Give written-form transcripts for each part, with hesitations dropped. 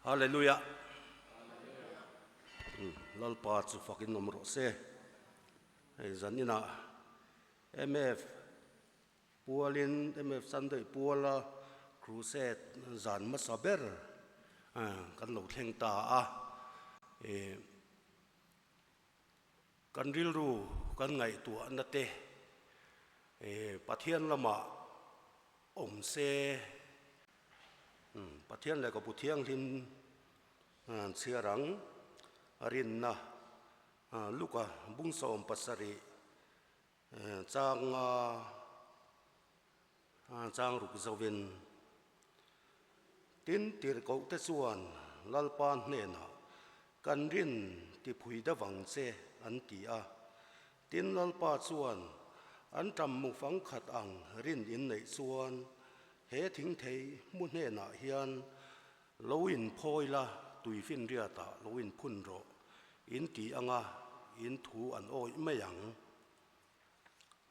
Hallelujah. Lalpa chu fakin awm rawh se. Hei zan inah MF pualin MF Sunday puala crusade zan hmasa ber kan lo thleng ta a. Kan rilru kan ngaihtuahna te Pathian lamah awm se, Pathian lehkhabu thianghlim chhiar ang a rinna Luka bung 17 changa chang ruk zovin tin tirhkohte chuan Lalpa hnenah kan rin tiphui deuh ang che an ti a. Tin Lalpa chuan an ṭam mufang khat ang rin in neih chuan he thingthei hmu hnenah hian lo in phawi la tuifinriatah lo in phun rawh in ti anga in thu an awih mai ang.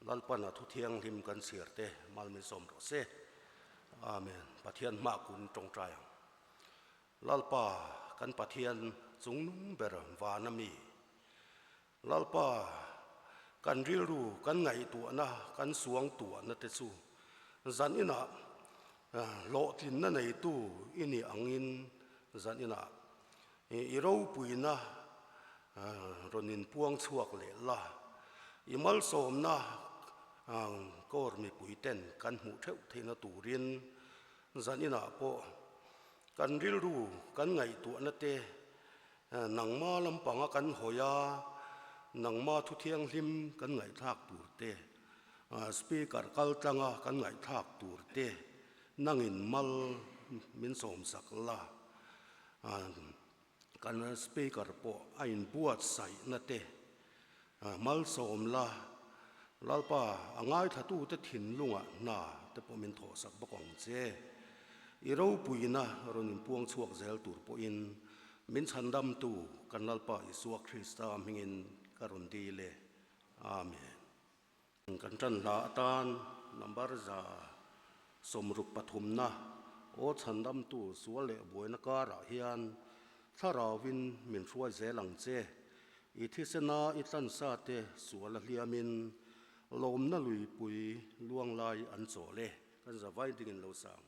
Lalpana thu thianghlim kan chhiar te mal min sawm rawh se. Amen. Pathian hmah kun tawngtai ang. Lalpa kan Pathian chungnung ber van a mi. Lalpa kan rilru kan ngaihtuahna kan suangtuahna te chu zan inah hlawhtlinna neitu i nih angin zan inah I ropuina rawn inpuang chhuak leh la, i malsawmna kawr mipui ten kan hmuh theuh theihna turin zan inah pawh kan rilru kan ngaihtuahna te nangma lampanga kan hawi a, nangma thu thianghlim kan ngaihthlak tur te, speaker kal tlanga kan ngaihthlak tur te nangin mal min sawmsak la. Kan speaker pawh a inbuatsaihna te malsawm la, Lalpa a ngaithlatute thinlungah hna te pawh min thawhsak bawk ang che. I ropuina rawn inpuang chhuak zel tur pawhin min chhandamtu kan Lalpa Isua Krista hmingin ka rawn dil e. Amen. Kan tan hla atan number 163na aw chhandamtu sual leh buaina karah hian thlarauvin min hruai zel ang che. I thisena i tlansa te sual a hliamin lawmna luipui luang lai an chawl e. Kan zavai dingin lo sang.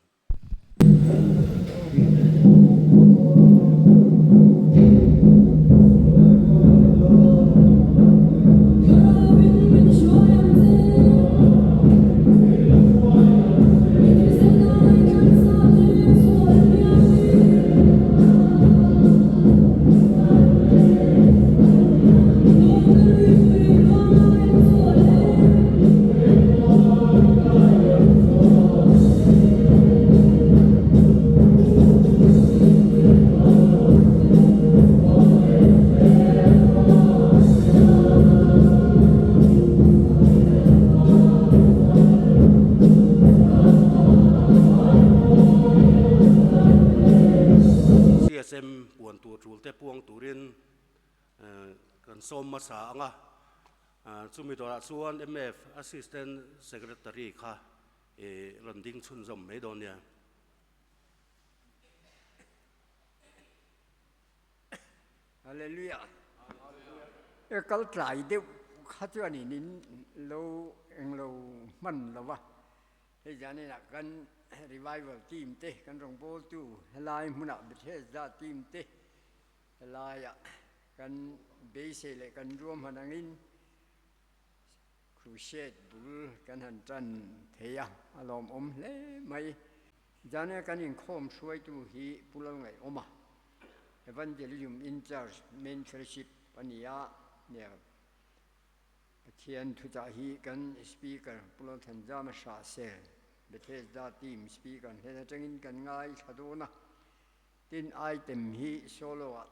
CSM puan tur tul te puang turin kan sawm hmasa ang a, chumi dawrah chuan MF Assistant Secretary kha I rawn ding chhunzawm mai dawn nia. Hallelujah. E kal tlai deuh kha chuan in in lo eng lo hman lo va. Hei zan inah kan revival team te kan rawngbawltu helai hmunah Bethesda team te helaiah kan beisei leh kan ruahman angin Crusade bul kan han tan thei a, a lawmawm hle mai. Zane kan inkhawm hruaitu hi Pu Lalngaihawma, Evangelism in Charge Main Fellowship a ni a, nia Pathian thuchah hi kan Speaker Pu Lalthanzama Hrahsel, Bethesda Team Speaker hnen atangin kan ngaithla dawn a. Tin, item hi solo-ah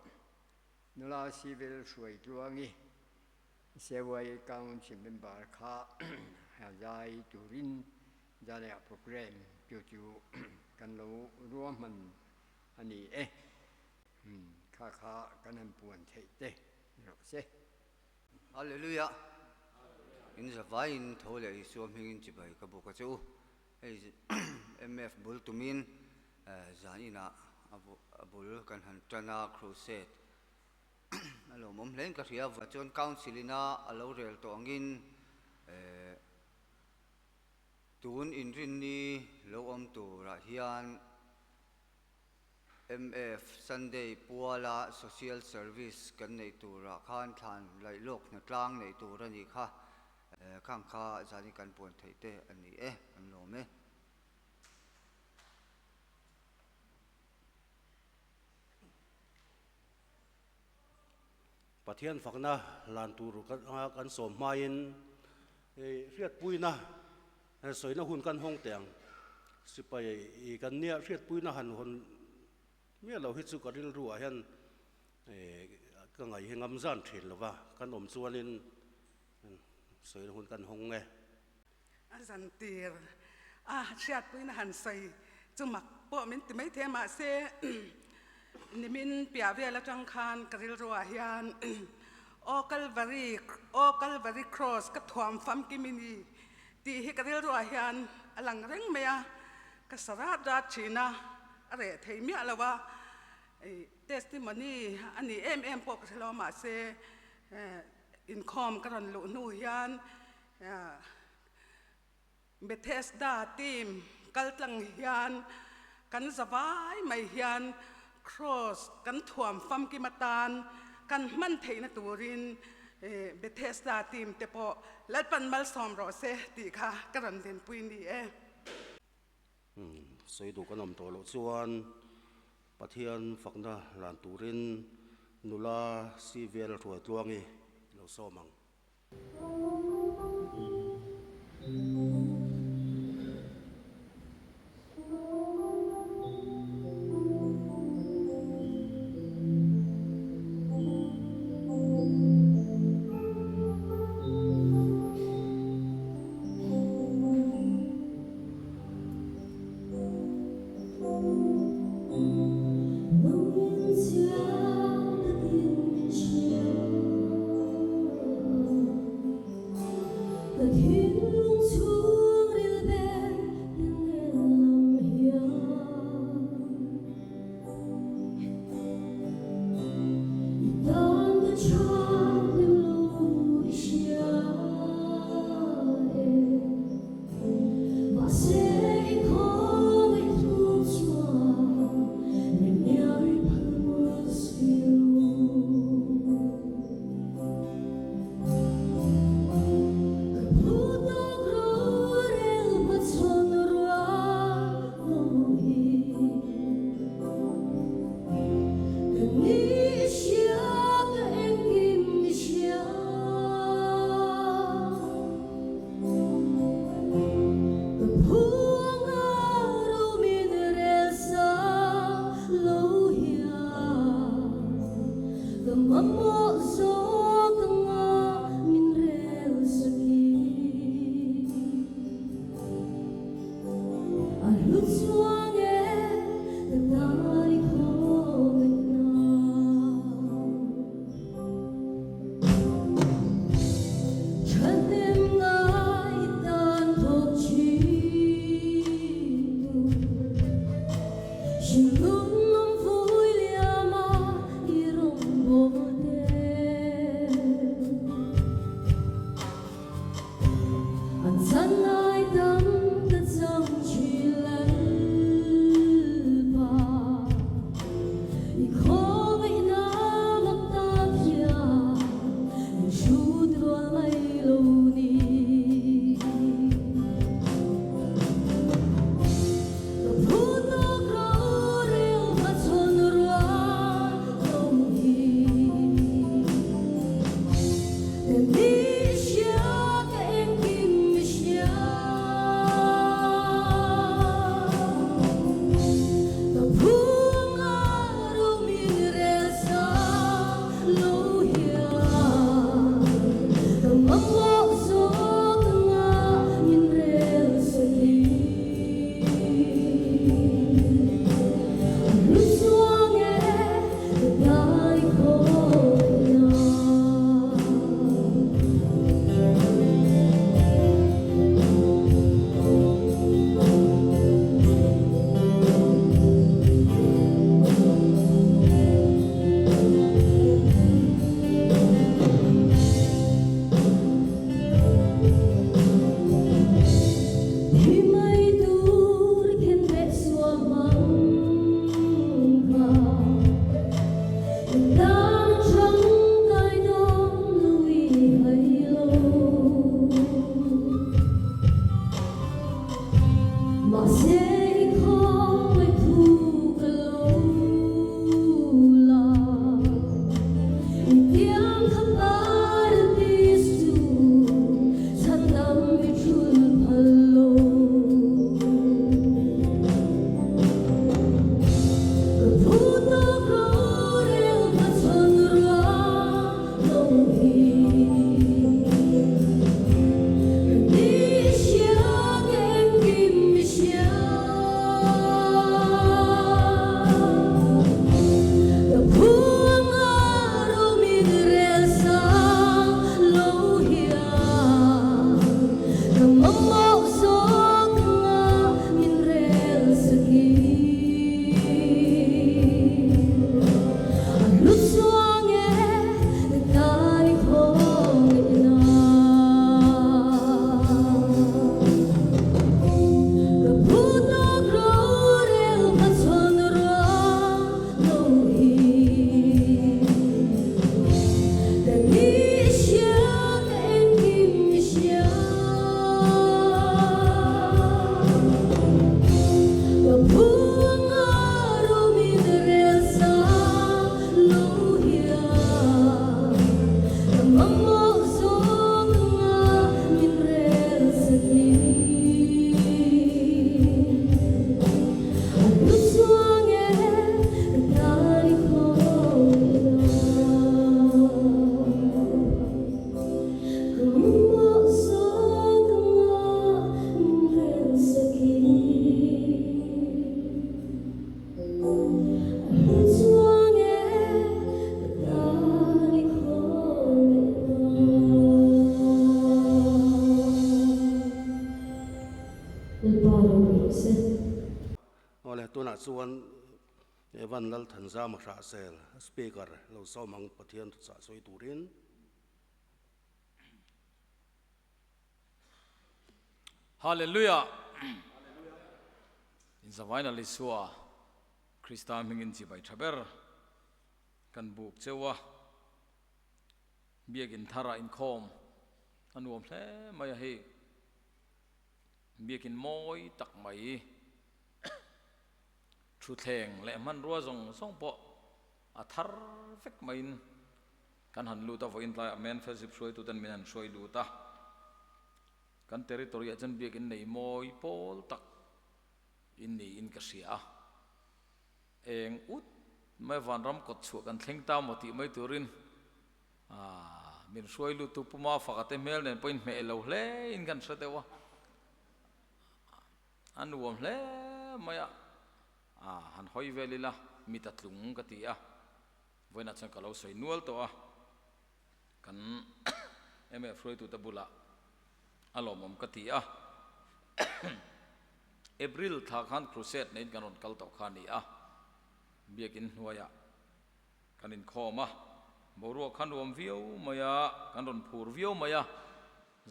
nula civil hruai tluangi Sewai Council member kha zai turin zaleh program chu chu kan lo ruahman a ni e. Kha kha kan han puan theih te ni rawh se. Hallelujah! In zavaiin tho leh Isua hmingin chibai ka buk a che u. Hei MF bul tumin zan inah A bul kan han tan a, crusade a lawmawm hlein ka hria. Chuan council ina a lo rel tawh angin tun inrinni lo awm turah hian MF Sunday puala social service kan neih turah khan thlan laih lawk hna tlang neih tur a nih kha. Khang kha zani kan puan theih te a ni e, an lawm e. Pathian fakna lan tur kan sawm hmain hriatpuina sawina hun kan hawng teh ang. Sipai kan nia hriatpuina han hawn miah lo hi chu ka rilruah hian ka ngaih hi ngam zan thin lo va, kan awm chuanin sawina hun kan hawng nge. A zan tir a hriatpuina han sawi chu mak pawh min ti maithei a, mahse nimin piah vel atang khan ka rilruah hian Aw Kalvari, Aw Kalvari Cross ka thuam famkim i ni tih hi ka rilruah hian a lang reng mai a, ka sa rat rat thin a, a reh thei miah lo a, testimony a ni em em pawh ka hre lo a, mahse inkhawm ka rawn luh hnu hian Bethesda team kaltlang hian kan zavai mai hian Cross kan thuam famkim atan kan hman theihna turin Bethesda team te pawh Lalpan malsawm rawh se tih kha ka rawn dinpui ni e. Sawi duh kan awm tawh loh chuan Pathian fakna lan turin nula CVL Hruaitluangi lo sawm ang. Thanzama Hrahsel, Speaker, lo sawm ang Pathian thuchah sawi turin. Hallelujah! Inzavaina Lisua Krista hmingin chibai tha ber kan buk cheu a, Biakin tharah inkhawm a nuam hle mai a hei. Biakin mawi tak mai thuthleng leh hmanrua zawng zawng pawh a thar vek maiin kan han lut a, vawiin tlaiah Men Fellowship hruaituten min han hruai lut a, kan territory ah chuan biakin nei mawi pawl tak in niin ka hria a, eng ut mai vanram kawt chhuah kan thleng ta maw tih mai turin Aaa, min hruai lut tu Pu Mafaka te hmel nen pawhin hmeh lo hle in kan hre deuh a, a nuam hle mai a, aa han hawi vel ila mit a tlung ka ti a, vawiinah chuan ka lo sawi nual tawh a, kan MF hruaitute bulah a lawmawm ka ti a, April thla khan crusade neiin kan rawn kal tawh kha a ni a, biakin hnuaiah. Kan inkhawm a, boruak kha nuam viau mai a, kan rawn phur viau mai a.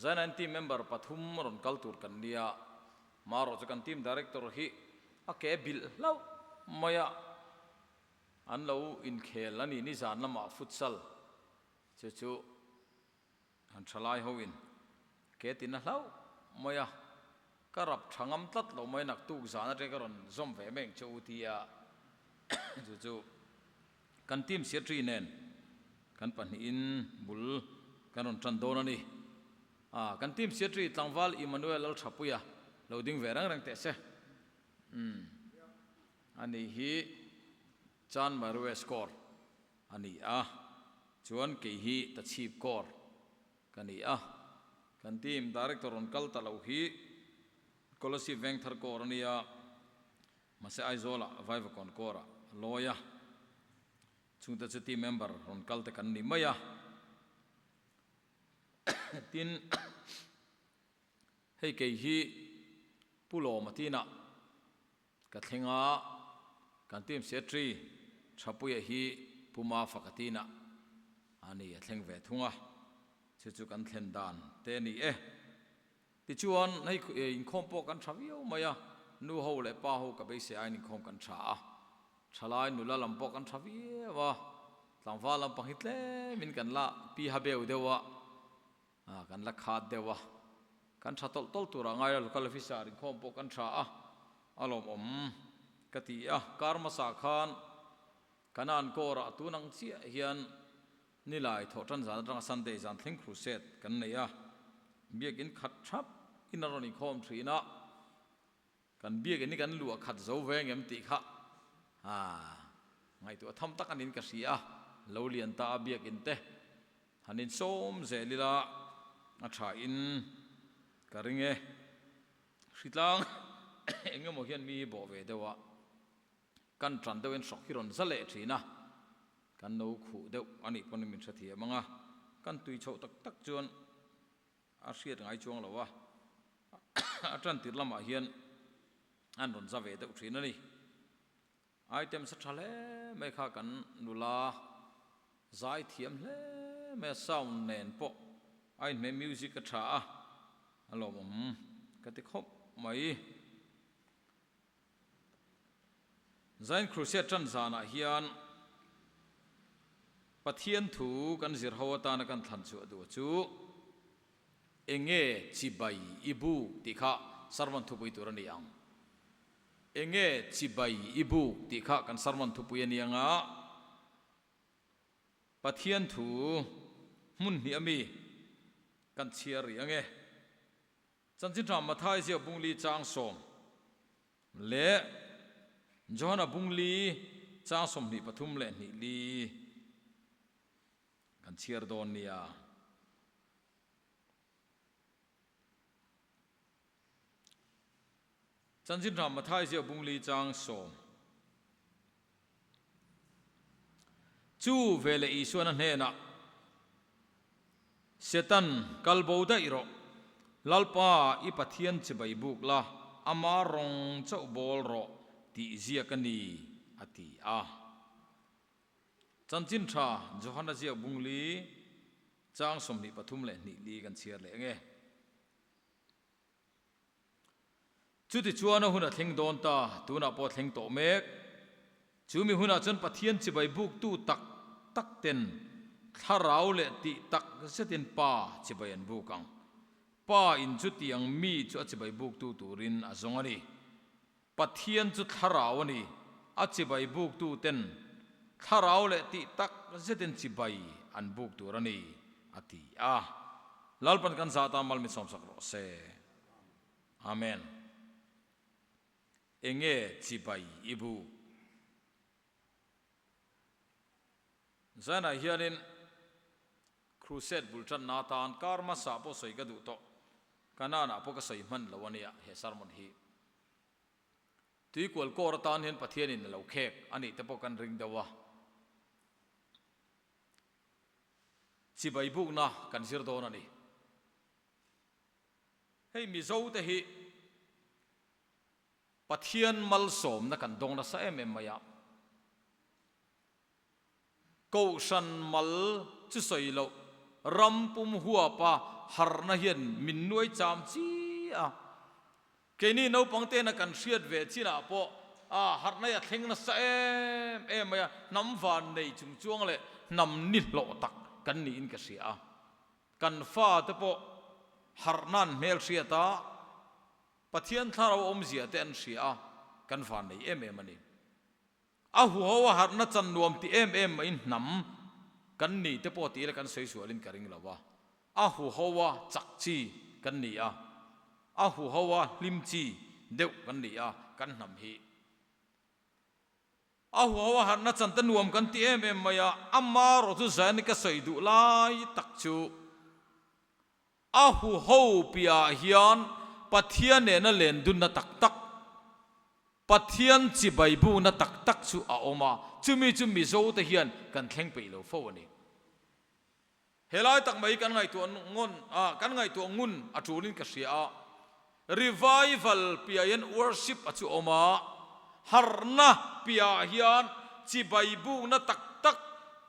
Zainain team member pathum rawn kal tur kan nia, marawh chu kan team director hi a ke bilh hlauh mai a, an lo inkhel a ni nizan lamah futsal chu chu Han tha lai ho in ke tin a hlauh mai a, ka rap tha ngam tlat lo mai naktuk zan atang ka rawn zawm ve meng che u tia chu chu kan team secretary nen kan pahnih in bul kan rawn tan dawn a ni. Ah kan team secretary tlangval Emmanuel Lalthapuia lo ding ve reng reng teh se. Umm ani hi Chan Marue score a ni a, chuan kei hi ta chhip kawr ka ni a, kan team director rawn kal ta lo hi Kolasib Vengthar kawr a nia, mahse Aizawlah Vaivakawn kawrah a lawi a, chungte chu team member rawn kal te kan ni mai a, tin hei kei hi Pu Lawma tinah Ka thleng a, kan team secretary Thapuia hi Pu Mafa ka tinah a ni a thleng ve thung a, chu chu kan thlen dan te a ni e. Tichuan, hei inkhawm pawh kan tha viau mai a, nu ho leh pa ho ka beisei aiin inkhawm kan tha a, thalai nula lam pawh kan tha viau a, tlangval lampang hi tlemin kan la pi ha beu deuh a, Kan la khat deuh a, kan tha tawlh tawlh turah ngai lo, local officer inkhawm pawh kan tha a, a lawmawm ka ti a. Kar hmasa khan Kanan Kawrah tun ang chiah hian Nilai thawh tan zan atanga Sunday zan thleng crusade kan nei a, biakin khat thap in a rawn inkhawm thin a, kan biakin hi kan luah khat zo ve ngem tih kha ngaihtuah tham tak anin ka hria a, lo lian ta a biakin te Han insawm zel ila a tha in ka ring e. Hritlang eng emaw hian mi bawh ve deuh a, kan tan deuh in hrawk hi rawn za leh thin a, kan no khuh deuh a nih pawn min hrethiam ang a, kan tui chhoh tak tak chuan a hriat ngai chuang lo a, a tan tir lamah hian an rawn za ve deuh thin a ni. Items a tha hle mai kha kan nula zai thiam hle mai a sound nen pawh a inhmeh music a tha a a lawmawm ka ti khawp mai. Zion Crusade tan zanah hian Pathian thu kan zir ho atana kan thlan chhuah duh chu enge chibai i buk tih kha sermon thupui tur a ni ang. Enge chibai i buk tih kha kan sermon thupui a nia nga, Pathian thu hmun hnih ami kan chhiar rih ange. Chanchin tha Mathai ziak bungli chang sawm leh Johana bungli chang 23 leh hnih li kan chhiar dawn nia. Chanchin Ram Mathai ziak bungli chang sawm. Chu veleh Isuan a hnenah, Setan, kal bo daih rawh. Lalpa, i Pathian chibai buk la, ama rawng chauh bawl rawh, tih ziak a ni, a ti a. Chanchin tha Johana ziak bungli chang 23 leh li kan chhiar leh nge. Chutichuan a hun a thleng dawn ta, tunah pawh a thleng tawh mek. Chu mi hunah chuan Pathian chibai buktu tak tak ten thlarau leh tih tak zetin Pa chibai an buk ang. Pa in chutiang mi chu a chibai buktu turin a zawng a ni. Pathian chu thlarau a ni, a chibai buktu ten thlarau leh tih tak zetin chibai an buk tur a ni, a ti a. Lalpan kan zah tan mal min sawmsak rawh se. Amen. Enge chibai i buk? Zainah hianin Crusade bul tanna atan kar hmasa pawh sawi ka duh tawh. Kanaan-ah pawh ka sawi hman lo a nia he sermon hi. Tuikual kawr atan hian Pathianin a lo khek a nih te pawh kan ring deuh a. Chibai bukna kan zir dawn a ni. Hei Mizo te hi Pathian malsawmna kan dawng nasa em em mai a. Kohhran mal chu sawi loh ram pum huapa harna hian min nuai cham chi a. Keini naupang tena kan hriat ve chinah pawh a harna hi a thleng nasa em em mai a, hnam van nei chung chuang leh hnam ni hlawh tak kan niin ka hria a. Kan fate pawh harhna an hmel hriat a, Pathian thlarau awmzia te an hria a, kan van nei em em a ni. A huho a harhna chan nuam ti em em maiin hnam kan ni te pawh tih ila kan sawi sualin ka ring lo a, a huho a chak chi kan ni a, a huho a hlim chi deuh kan ni a, kan hnam hi. A huho a harhna chan te nuam kan ti em em mai a, ama erawh chu Zion ka sawi duh lai tak chu a huho piahah hian Pathian nena len dunna tak tak, Pathian chibai bukna tak tak chu a awm a, chumi chu Mizo te hian kan thleng peih lo fo a ni. Helai tak mai kan ngaihtuah ngawn a, kan ngaihtuah ngun a tulin ka hria a. Revival piah hian worship a chu awm a, harhna piahah hian chibai bukna tak tak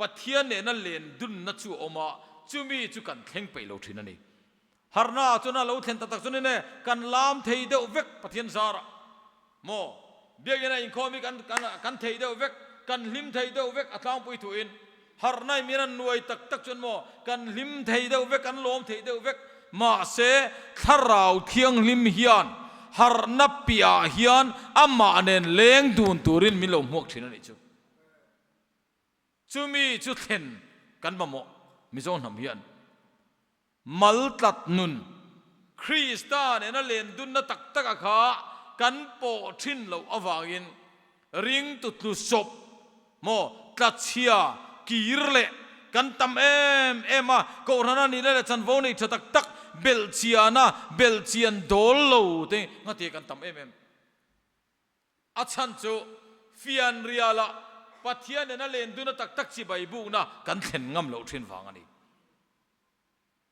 Pathian nena len dunna chu a awm a, chumi chu kan thleng peih lo thin a ni. Harhna ah chuan a lo thlen tak tak chuan in kan lam thei deuh vek Pathian zarah maw biakinn a inkhawm hi kan kan thei deuh vek, kan hlim thei deuh vek a tlangpui thuin harhna in min an nuai tak tak chuan maw kan hlim thei deuh vek, kan lawm thei deuh vek. Mahse thlarau thianghlim hian harhna piahah hian amah nen leng dun turin min lo hmuak thin a nih chu. Chumi chu thlen kan mamawh Mizo hnam hian mal tlat nun Krista nena len dunna tak tak a kha kan pawh thin loh avangin ring tu tlu sawp maw tlachhia kir leh kan tam em em a, kohhrana nihna leh chanvo nei tha tak tak belhchiana belhchian dawl lo te ngatia kan tam em em. A chhan chu fianrialah Pathian nena len duna tak tak chibai bukna kan thlen ngam loh thin vang a ni.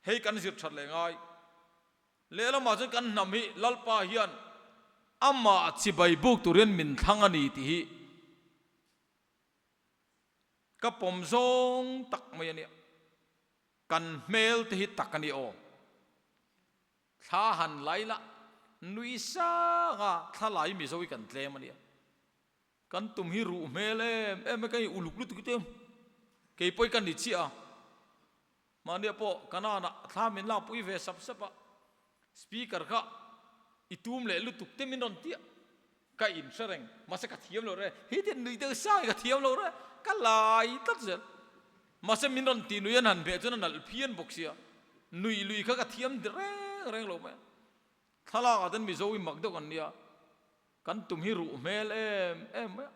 Hei kan zir that leh ngai. Lehlamah chuan kan hnam hi Lalpa hian amah chibai buk turin min thlang a ni tih hi ka pawm zawng tak mai a nia. Kan hmel te hi tak a ni aw. Thla han lai la, nui sang a, thla lai Mizo hi kan tlem a nia. Kan tum hi ruh hmel em em a, ka in uluk lutuk te kei pawh hi ka ni chiah a, mahnia pawh Kanaan ah thla min lak pui ve sap sap a, speaker kha i tum leh lutuk te min rawn ti a, ka in hre reng mahse ka thiam lo re, hi te nui deuh sang hi ka thiam lo re, ka lai tlat zel, mahse min rawn tih nui an han hmeh chuan a nalh phian bawk sia, nui lui kha ka thiam reng reng lo mai a, thlalak ah chuan Mizo hi mak deuh kan nia. Kan tum hi ruh hmel em em mai a,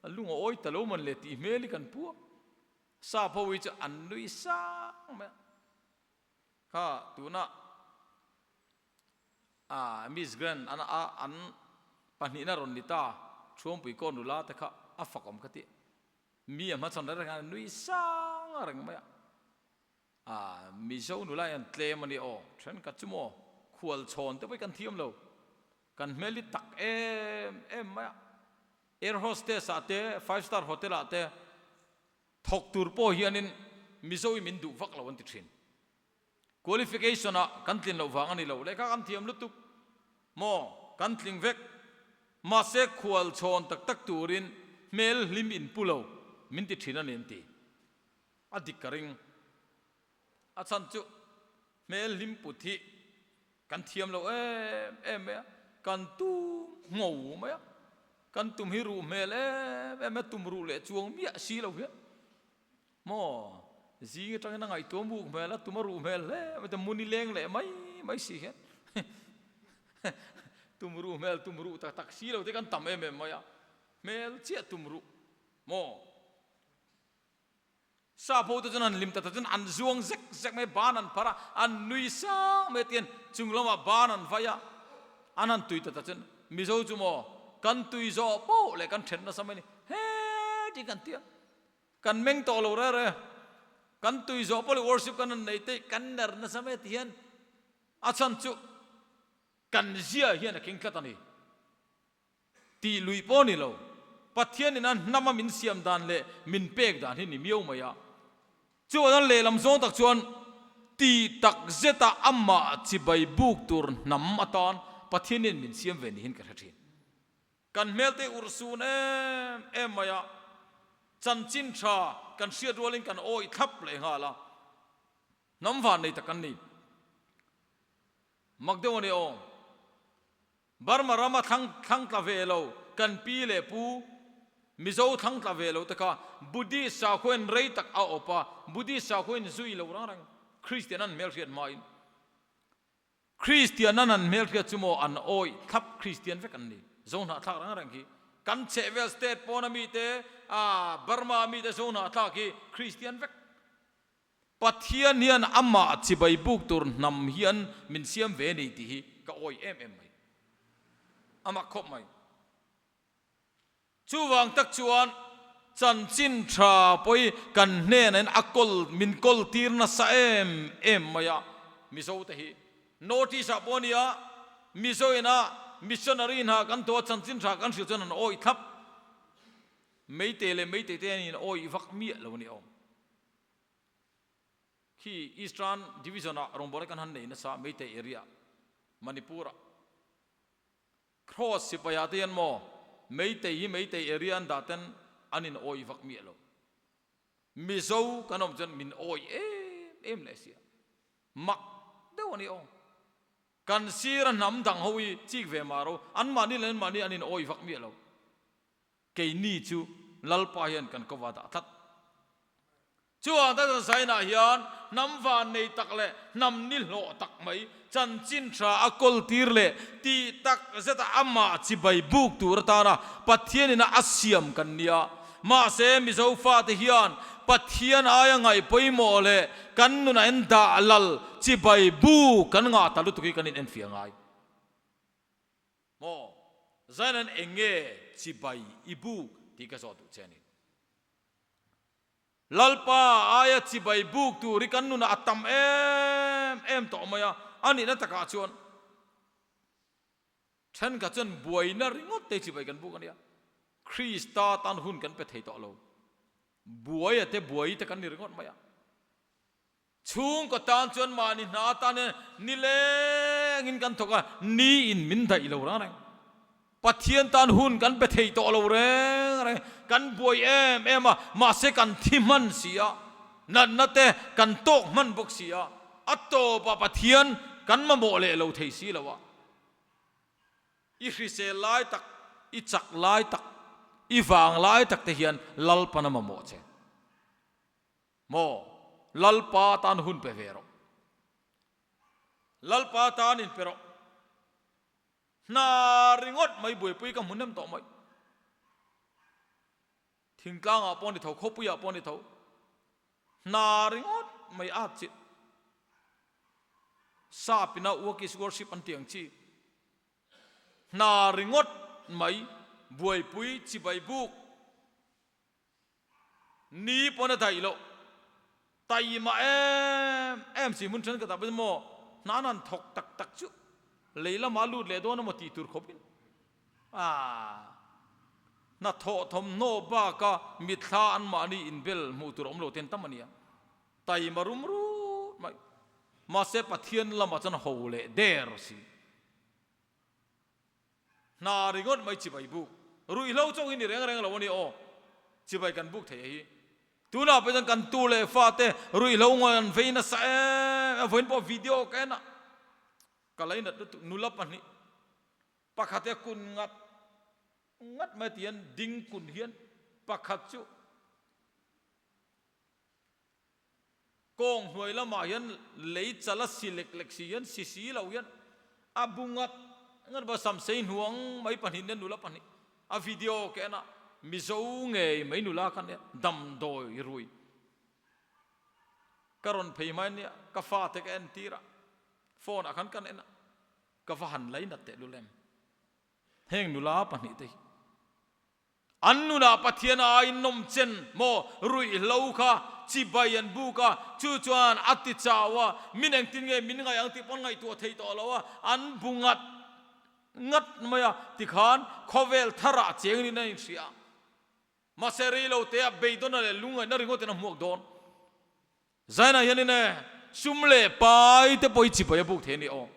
a lung a awi ta lo man le tih hmel hi kan pu a, sap ho hi chu an nui sang mai a, kha tuna ah Miss Grand an a an pahnihna rawn ni ta Thuampui kaw nula te kha a fak awm ka ti, mi a hmachhawn reng reng a nui sang reng mai a. A, Mizo nula hi an tlem a ni aw, thenkhat chu maw khual chhawn te pawh hi kan thiam lo, kan hmel hi tak em em mai a, air hostess ah te, five star hotel ah te Thawk tur pawh hianin Mizo i min duh vak lo an ti thin. Qualification ah kan tlin loh vang a ni lo, lehkha kan thiam lutuk maw, kan tling vek. Mahse khual chhawn tak tak turin hmel hlim in pu lo min ti thin a ni an ti. A dik ka ring. A chhan chu hmel hlim put hi kan thiam lo em em mai a, kan tum ngho mai a, kan tum hi ruh hmel em em a, tum ruh leh chuang miah si lo hian maw zing atangin a ngaihtuah muk hmel a, tum a ruh hmel hle mai te muni leng leh mai mai si hian tum ruh hmel tum ruh tak tak si lo te kan tam em em mai a, hmel chiah tum ruh maw. Sap ho te chuan an hlim ta ta chuan an zuang zek zek mai, ban an phar a, an nui sang mai tiin chung lamah ban an vai a, an han tui ta ta chuan Mizo chu maw kan tui zawh poh leh kan then nasa mai a ni, heti kan ti a, kan meng tawh lo reh reh, kan tui zawh poh leh worship kan han nei te kan ner nasa mai ti hian a chhan chu kan zia hian a keng tlat a ni. Tih luih pawh ni lo. Pathianin a hnama min siam dan leh min pek dan hi ni miau mai a. Chuan lehlam zawng tak chuan tih tak zeta amah chibai buk tur hnam atan Pathianin min siam ve nihin ka hre thin. Kan hmelte urh sun em em mai a, chanchin tha kan hriat rualin kan awih thlap leh nghal a. Hnam van nei tak kan ni. Mak deuh a ni aw. Burma rama thlang thlang tla ve lo kan pi leh pu Mizo thlang tla ve lo te kha Buddhist sakhuain rei tak a awp a, Buddhist sakhuain zui lo rang rang Christian an hmelhriat hmain Christian an an hmelhriat chu maw an awih thlap Christian vek an ni. Zohnahthlak rang rang khi kan chhehvel state pawna mite ah Burma mite Zohnahthlak hi Christian vek. Pathian hian amah chibai buk tur hnam hian min siam ve ni tih hi ka awih em em mai. Amah khawp mai. Chuvang tak chuan chanchin tha pawhi kan hnenah in a kawl min kawl tir nasa em em mai a, Mizo te hi Notice ah pawh a nia, Mizo ina missionary hna kan tuah chanchin tha kan hrilh chuan an awih thlap. Meitei leh meitei te hian in awih vak miah lo a ni awm. Khi Eastern Division ah rawngbawlna kan han nei nasa Meitei area Manipur ah Cross sipai ah te hian maw Meitei hi Meitei area an dah ten an in awih vak miah lo. Mizo kan awm chuan min awih em em leh sia. Mak deuh a ni aw. Kan sir a hnam dang ho hi chik ve mah ro anmahni leh anmahni an in awih vak miah lo. Keini chu Lalpa hian kan kova dah tlat. Chuan ta Zainah hian hnam van nei tak leh hnam ni hlawh tak mai chanchin tha a kawl tir leh tih tak zeta amah chibai buk tur atana Pathianin a siam kan nia. Mahse Mizo fate hian Pathian aia ngaih pawimawh leh kan nunah en dah lal chibai buk kan ngah ta lutuk hi kan inenfiah ngai. Maw? Zainan eng nge chibai i buk tih ka zawh duh che a ni. Lalpa aia chibai buk tur hi kan nunah a tam em em tawh mai a, a nihna takah chuan thenkhat chuan buaina ringawt te chibai kan buk a nia. Krista tan hun kan pe thei tawh lo. Buaia te buai te kan ni ringawt mai a. Chhungkaw tan chuan mahni hna atan hian nilengin kan thawk a, ni in min daih lo reng reng. Pathian tan hun kan pe thei tawh lo reng reng, kan buai em em a, mahse kan thi hman si a, natna te kan tawk hman bawk si a, a tawpah Pathian kan mamawh leh lo thei si lo a. I hrisel lai tak, i chak lai tak, i vang lai tak te hian Lalpan a mamawh che. Maw Lalpa tan hun pe ve rawh. Lalpa tan in pe rawh. Hna ringawt mai buaipui ka hmu nem tawh mai. Thingtlangah pawh ni tho, khawpuiah pawh ni tho. Hna ringawt mai a chilh. Sap ina work is worship an tih ang chi. Hna ringawt mai buaipui chibai buk. Ni pawn a daih loh. Taima em em si hmun then ka dah maw hna an thawk tak tak chu lei lamah lut leh dawn emaw tih tur khawpin aah. Hnathawh thawmhnaw baka mitthla anmahni inbel hmuh tur a awm lo ten tam a nia. Taima rum rut mai. Mahse Pathian lamah chuan ho leh der si. Hna ringawt mai chibai buk. Ruihhlo chauh hi ni reng reng lo a ni aw. Chibai kan buk thei a hi. Tunah pawh chuan kan tu leh fate ruihhlo ngawi an vei nasa em em. Vawiin pawh video ka en a, ka lainat lutuk nula pahnih pakhat hi a kun ngat ngat mai ti hian ding kun hian pakhat chu Kawng hnuai lamah hian lei chal a si lek lek si hian si si lo hian a bu ngat ngat va samsei hnuang mai pahnih nen nula pahnih a video ka en a Mizo ngei mai nula kha nia damdawi rui ka rawn phei mai nia ka fate ka en tir a phone ah khan kan en a ka va han lainat tehlul em heng nula pahnih te hi. An nunah Pathian a aiin nawm chen maw ruihhlo kha chibai an buk a, chu chuan a ti chau a, min engtin nge min ngaih ang tih pawn ngaihtuah thei tawh lo a, an bu ngat ngat mai a, tikhan khawvel tharah cheng niin a inhria. Mahse reilo te a beidawn leh lungngaihna ringawtin a hmuak dawn. Zainah hianin e, sum leh pai te pawh hi chibai a buk thei a ni aw.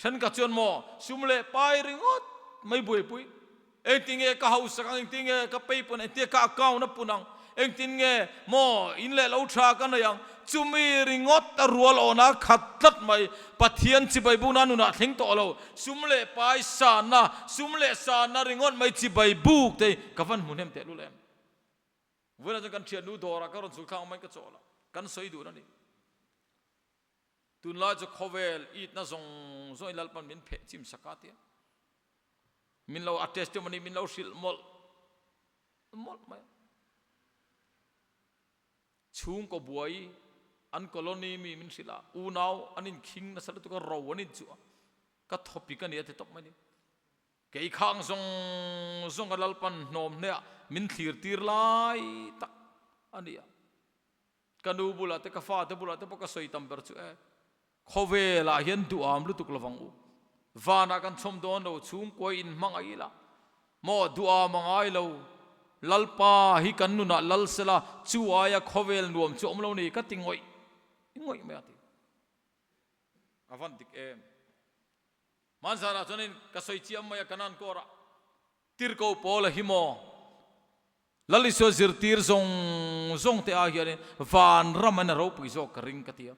Thenkhat chuan maw sum leh pai ringawt mai buaipui, engtin nge ka hausak ang, engtin nge ka pay pun ang, engtin nge ka account a pun ang, engtin nge maw in leh lo tha ka nei ang, chumi ringawt a rual awna khat tlat mai. Pathian chibai bukna nunah thleng tawh lo, sum leh pai sanna, sum leh sanna ringawt mai chibai buk te hi ka van hmu hnem tehlul em. Vawiinah chuan kan thiannu dawrah ka rawn chhuk thlak ang mai ka chawl a, kan sawi duh na ni. Tunlai chu khawvel itna zawng zawngin Lalpan min pheh chim sak a tia. Min lo a testimony min lo hrilh mawlh mawlh mai a. Chhungkaw buai an colony mi min hrilh a, unau an inkhing nasa lutuk a, ro an inchuh a, ka thawpik a ni a ti tawp mai ni. Kei khang zawng zawng a Lalpan hnawm hneah min thlir tir lai tak a ni a. Ka nu bulah te ka fa te bulah te pawh ka sawi tam ber chu e. Khawvelah hian duham lutuk lovang u. Vanah kan chhawm dawn lo chhungkuai in hmang a ila. Maw duham a ngai lo. Lalpa hi kan nunah lal sela chu aia khawvel nuam chu awm lo ni ka ti ngawih ngawih mai a ti. A van dik em. Hmanzarah chuanin ka sawi chiam mai a Kanan kawrah tirko pawl a hi maw? Lal Isua zirtir zawng zawng te ah hianin van ram an a ropui zawk ka ring ka ti a.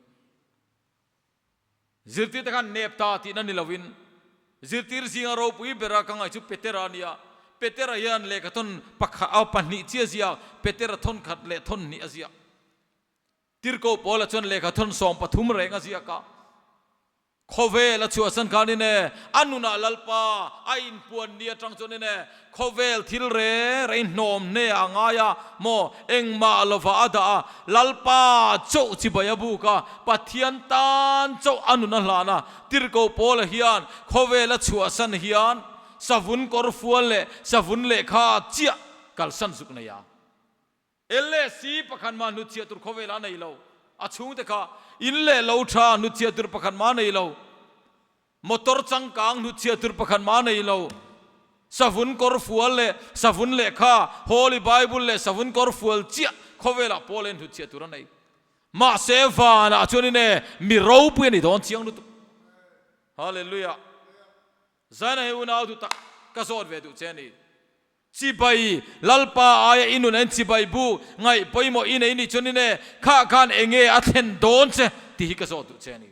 Zirtir te khan nep ta tihna ni lovin zirtir zinga ropui bera ka ngaih chu Petera a ni a. Petera hian lehkha thawn pakhat a pahnih chiah ziak Petera thawn khat leh thawn hnih a ziak. Tirko Paula chuan lehkha thawn 13 reng a ziak a. Khawvel a chhuahsan khanin e, a nunah Lalpa a inpuan ni atang chuanin e, khawvel thil reng reng hnawm hne a ngai a, maw engmah lova a dah a, Lalpa chauh chibai a buk a, Pathian tan chauh a nun a hlan a, Tirhkoh Paula hian khawvel a chhuahsan hian savun kawr fual leh savun lehkha chiah kalsan zuk nei a. LAC pakhat mah hnutchhiah tur khawvel a nei lo. A chhungte kha in leh lo tha hnutchhiah tur pakhat mah a nei lo. Motor changkang hnutchhiah tur pakhat mah a nei lo. Savun kawr fual leh savun lehkha, Holy Bible leh savun kawr fual chiah khawvelah pawl en hnutchhiah tur a nei. Mahse vanah chuan in e mi ropui a ni dawn chiang lutuk. Hallelujah. Zaina hi unau duh tak ka zawt ve duh che a ni. Chibai, Lalpa aia i nun en chibai bu ngaih pawimawh i nei nih chuan in e, khah khan enge a thlen dawn che tih hi ka zawt duh che a ni.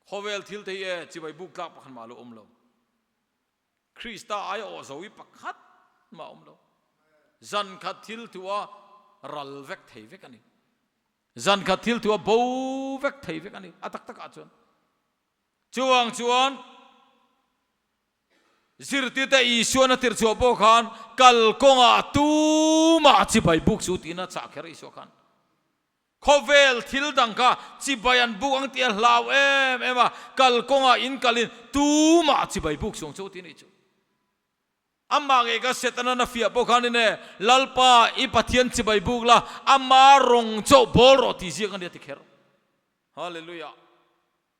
Khawvel thil te hi e chibai buk tlak pakhat mah lo awm lo. Krista aia awh zo hi pakhat mah awm lo. Zan khat thil thu a ral vek thei vek a ni. Zan khat thil thu a bo vek thei vek a ni. A tak takah chuan. Chuvang chuan Zirtirte Isuan a tirchhuah pawh khan kal kawngah tumah chibai buk chu tiin a chah kher Isua khan. Khawvel thil dang kha chibai an buk ang tih a hlau em em a, kal kawngah in kalin tumah chibai buk chuang chu tiin a ichu. Amah ngei ka Setanan a fiah pawh khan in e, Lalpa i Pathian chibai buk la, ama rawng chauh bawl rawh tih ziak a nia ti kher. Hallelujah.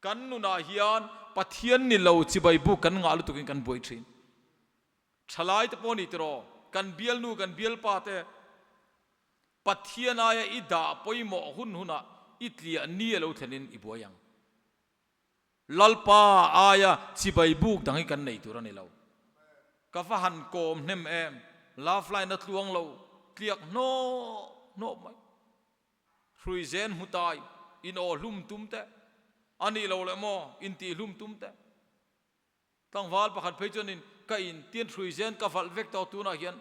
Kan nunah hian Pathian ni lo chibai buk kan ngah lutukin kan buai thin. Thalai te pawh ni tiraw, kan bialnu kan bialpa te Pathian aia i dah pawimawh hun hunah i tliah ni a lo thlenin i buai ang. Lalpa aia chibai buk dang hi kan nei tur a ni lo. Ka va han kawm hnem em, love line a tluang lo tliak hnawp hnawp mai. Hrui zen hmu tai, in aw hlum tum te, a nih lo leh maw, in tih hlum tum te. Tlangval pakhat phei chuanin ka in tian hrui zen ka valh vek tawh tunah hian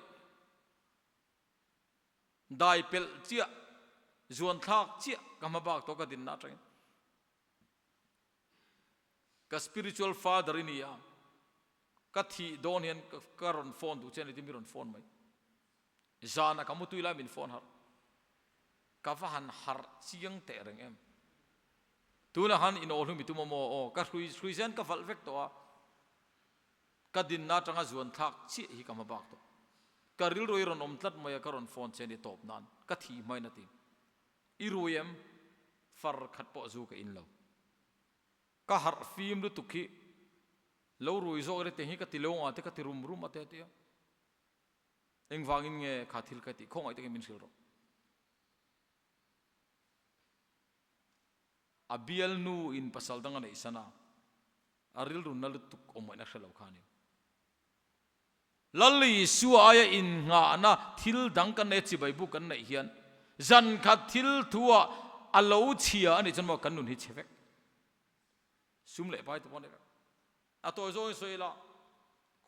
dai pelh chiah, zuan thlak chiah ka hma bak tawh ka dinna atangin. Ka spiritual father i ni a, ka thih dawn hian ka rawn phone duh che a ni ti mi rawn phone mai. Zana ka mutui lai min phone harh. Ka va han harh chiang teh reng em. Tunah khan in aw hlum i tum a maw? Aw, ka hrui hrui zen ka valh vek tawh a, ka dinna atanga zuan thlak chiah hi ka hma bak tawh. Ka rilru i rawn awm tlat mai a, ka rawn phone che ni tawp nan ka thih hmain a ti. I rui em? Far khat pawh zu ka in lo. Ka harh fim lutuk hi lo rui zawk ere te hi ka ti lo ang a te ka ti rum rum a te a ti a. Engvangin nge kha thil ka tih khawngaih takin min hrilh rawh. A bialnu in pasal dang a neih san a, a rilru na lutuk awm ngaihna hre lo kha a ni. Lal Isua aia innghahna thil dang kan nei a, chibai buk kan neih hian zan khat thil thuah a lo chhia a nih chuan maw kan nun hi chhe vek. Sum leh pai te pawh a ni vek. A tawi zawngin sawi ila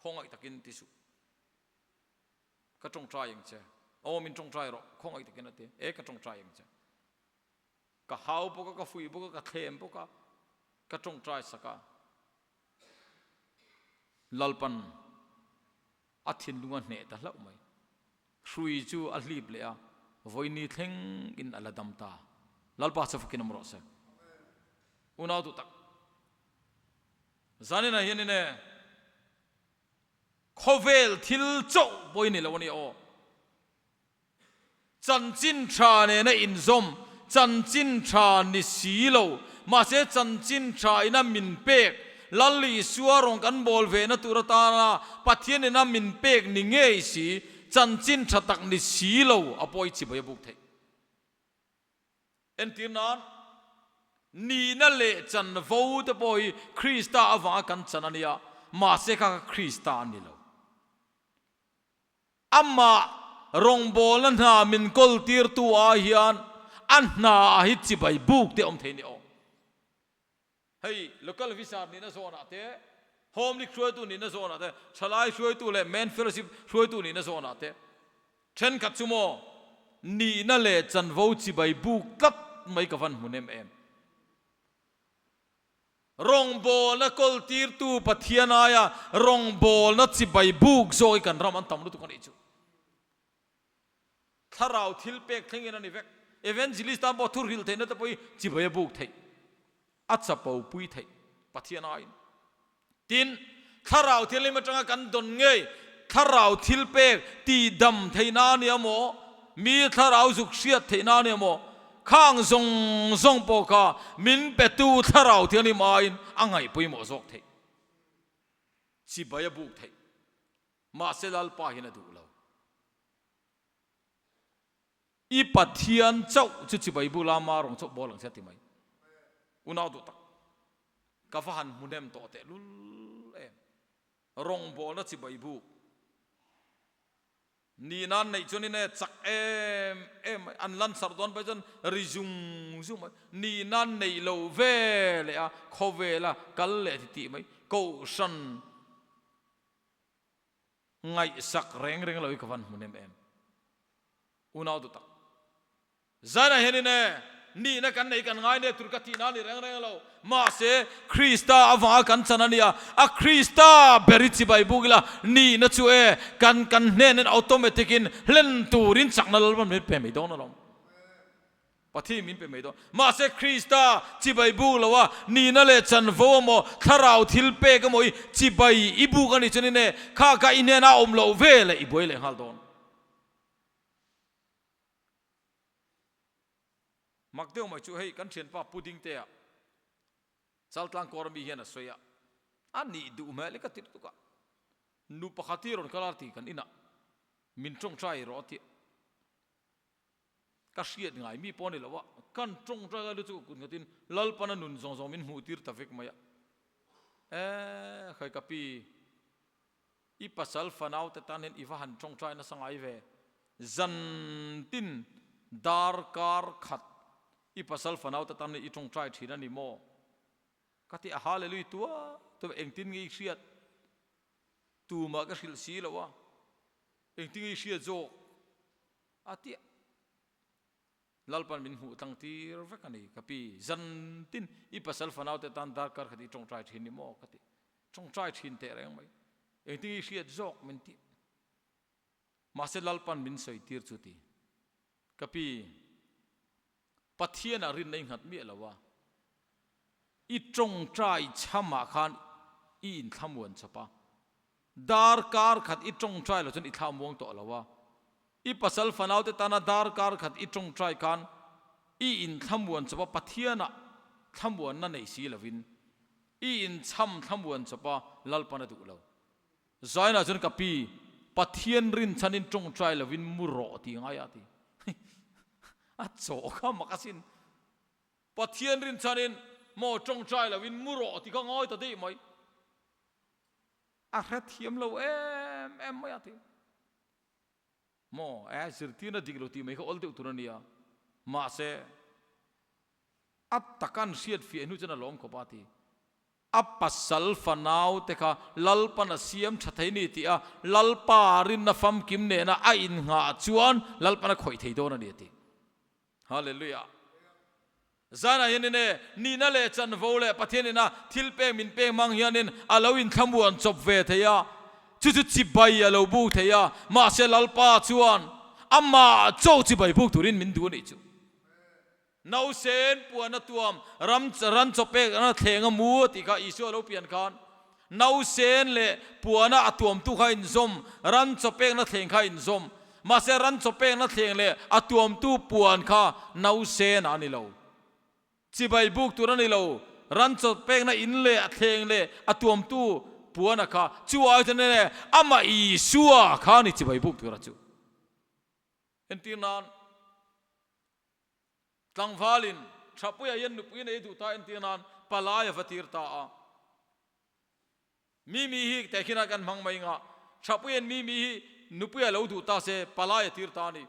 khawngaih takin ti suh. Ka tawngtai ang che. Aw min tawngtai rawh, khawngaih takin a ti. E ka tawngtai ang che. Ka hau bawk a, ka fuih bawk a, ka thlem bawk a, ka tawngtai sak a. Lalpan a thinlung a hneh ta hlauh mai. Hrui chu a hlip leh a, vawiini thleng in a la dam ta. Lalpa chu fakin awm rawh se. Unau duh tak. Zaninah hianin e, Khawvel thil chauh pawh i ni lo a ni aw. Chanchin tha nena inzawm, chanchin tha ni si lo, mahse chanchin tha ina min pek, Lal Isua rawn kan bawl ve na tur atana Pathian ina min pek ni ngei si, chanchin tha tak ni si lo a pawh i chibai a buk theih. Entir nan, nihna leh chanvo te pawh hi Krista avanga kan chan a nia, mahse kha kha Krista a ni lo. Amah rawngbawlna hna min kawltirtu ah hian a hna ah hi chibai buk te awm thei ni aw. Hei local officer nihna zawnah te, home league hruaitu nihna zawnah te, thalai hruaitu leh men fellowship hruaitu nihna zawnah te thenkhat chu maw nihna leh chanvo chibai buk tlat mai ka van hmu nem em. Rawngbawlna kawltirtu Pathian aia rawngbawlna chibai buk zawk hi kan ram an tam lutuk a nih chu. Thlarau thil pek thlengin a ni vek. Evangelist tan pawh thu hrilh theihna te pawh hi chibai a buk theih, a chapo pui theih Pathian aiin. Tin, thlarau thianghlim atanga kan dawn ngei thlarau thil pek tihdam theihna a nia maw, mi thlarau zuk hriat theihna a nia maw, khang zawng zawng pawh kha min petu thlarau thianghlim aiin a ngaih pawimawh zawk theih, chibai a buk theih. Mahse Lalpa hian a duh lo. I Pathian chauh chu chibai bula ma rawng chauh bawl ang che a ti mai. Unau duh tak, ka va han hmu hnem tawh teh lul em. Rawngbawlna chibai buk ni nan neih chuan in e chak em em mai, an lan sarh dawn pai chuan ri zung zung mai. Ni nan neih lo ve leh a, khawvela kal leh ti tih mai. Kohhran Ngaihsak reng reng lo hi ka van hmu nem em. Unau duh tak. Zainah hianin e, nihna kan nei kan ngai nek tur ka tihna a ni reng reng lo. Mahse, Krista avanga kan chan a nia, a Krista ber hi chibai buk ila, nihna chu e, kan kan hnenin automatic in hlen turin chakna Lalpan min pe mai dawn alawm. Pathian min pe mai dawn. Mahse Krista chibai buk lo a, nihna leh chanvo emaw, thlarau thil pek emaw i chibai i buk a nih chuan ine kha kha i hnenah a awm loh ve leh i buai leh nghal dawn. Mak deuh mai chu hei kan thianpa Pu Dingtea Chaltlang kawr ami hian a sawi a, a nih duh hmel i ka ti lutuk a. Nu pakhat hi rawn kal a ti kan inah min tawngtai rawh a ti. Ka hriat ngai mi pawh a ni lo a, kan tawngtai lai lu chu kut nghatin Lalpana nun zawng zawng min hmuh tir ta vek mai a. E khai ka pi, i pasal fanau te tan hian i va han tawngtai nasa ngai ve, zantin darkar khat i pasal fanau te tan hian i tawngtai thin a ni maw? Ka ti a hallelui tua tua engtin nge i hriat? Tumah ka hrilh si lo a, engtin nge i hriat zawk? A ti a, Lalpan min hmuh tlang tir vek a ni ka pi, zantin i pasal fanau te tan darkar khat i tawngtai thin ni maw? Ka ti, tawngtai thin teh reng mai, engtin nge i hriat zawk? Min ti. Mahse Lalpan min sawi tir chu ti, ka pi, Pathianah rinna i nghat miah lo a, i tawngtai chhamah khan i inthlamuan chawp a, darkar khat i tawngtai lo chuan i thlamuang tawh lo a, i pasal fanaute tana darkar khat i tawngtai khan i inthlamuan chawp a, Pathianah thlamuanna nei si lovin i inchham thlamuan chawp a, Lalpan a duh lo. Zainah chuan ka pi, Pathian rinchhanin tawngtai lovin mu rawh ti ngai a ti. A chaw kha mak asin. Pathian rinchhanin maw tawngtai lovin mu rawh ti kha ngawi ta daih mai. A hrethiam lo em em mai a ti. Maw e zirtirna dik lo tih mai kha awl deuh tur a nia. Mahse a takan hriat fiah hnu chuan a lawm khawp a ti. A pasal fanau te kha Lalpan a siam tha thei ni tih a Lalpa rinna famkim nena a innghah chuan Lalpan a khawih thei dawn a ni a ti. Hallelujah. Zanah hianin e, nihna leh chanvo leh Pathian ina thil pek min pek hmang hianin a lo inthlamuan chawp ve thei a, chu chu chibai a lo buk thei a, mahse Lalpa chuan amah chaw chibai buk turin min duh a nih chu. Nausen puan a tuam, ram ran chaw pek a thleng a mu a tih kha Isua lo pian khan nausen leh puana a tuamtu kha a inzawm, ran chaw pekna thleng kha a inzawm. Mahse ran chaw pekna thleng leh a tuamtu puan kha nausen a ni lo. Chibai buk tur a ni lo, ran chaw pekna in leh a thleng leh a tuamtu puana kha chu ai chuan enge amah Isua kha a ni chibai buk tura chu. Entir nan. Tlangvalin Thapuia hian nupui nei duh ta entir nan palai a va tir ta a. Mimi hi tehkhinah kan hmang mai nga, Thapuia'n Mimi hi nupui a lo duh ta se palai a tir ta a ni.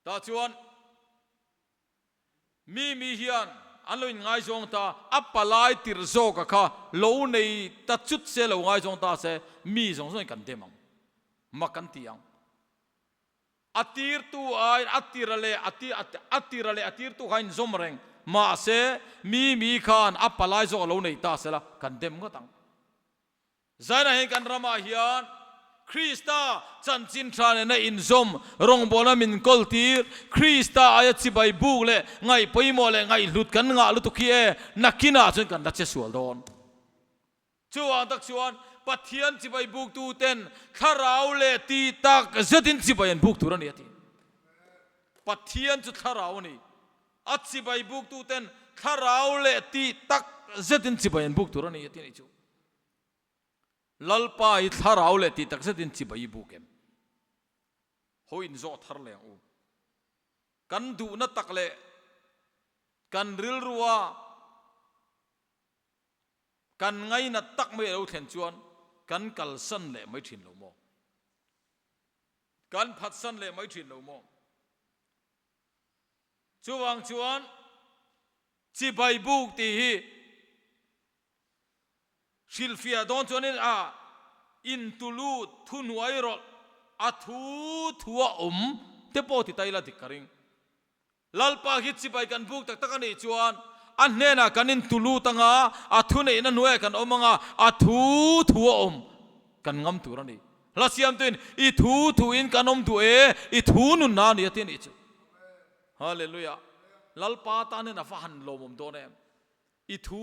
Tah chuan Mimi hian an lo inngaizawng ta, a palai tir zawka kha lo nei ta chut se lo ngaizawng ta se mi zawng zawngin kan dem ang, mak kan ti ang. A tirtu aiin a tira leh a ti a tira leh a tirtu kha inzawm reng. Mahse, mi mi khan a palai zawk a lo nei ta sela kan dem ngawt ang. Zainah hian kan ramah hian Krista chanchin tha nena inzawm rawngbawlna min kawl tir, Krista aia chibai buk leh ngaih pawimawh leh ngaihhlut kan ngah lutuk hi e, nakinah chuan kan la che sual dawn. Chuvang tak chuan Pathian chibai buktu ten thlarau leh ti tak zetin chibai an buk tur a ni a ti. Pathian chu thlarau a ni. A chibai buktu ten thlarau leh ti tak zetin chibai an buk tur a ni a ti a nih chu. Lalpa hi thlarau leh ti tak zetin chibai i buk em? Haw inzawh thar leh ang u. Kan duhna tak leh kan rilrua Kan ngainat tak mai a lo thlen chuan kan kalsan leh mai thin lo maw? Kan phatsan leh mai thin lo maw? Chuvang chuan chibai buk tih hi hrilhfiah dawn chuanin a intulut thuhnuai rawlh a thu thu a awm te pawh ti ta ila dik ka ring. Lalpa hi chibai kan buk tak tak a nih chuan a hnenah kan intu lut anga, a thuneihna hnuaiah kan awm anga, a thu thu a awm kan ngam tur a ni. Hla siamtuin, I thu thuin kan awm duh e, i thu nunna a ni a ti a nih chu. Hallelujah! Lalpa tan hian a va han lawmawm dawn em! I thu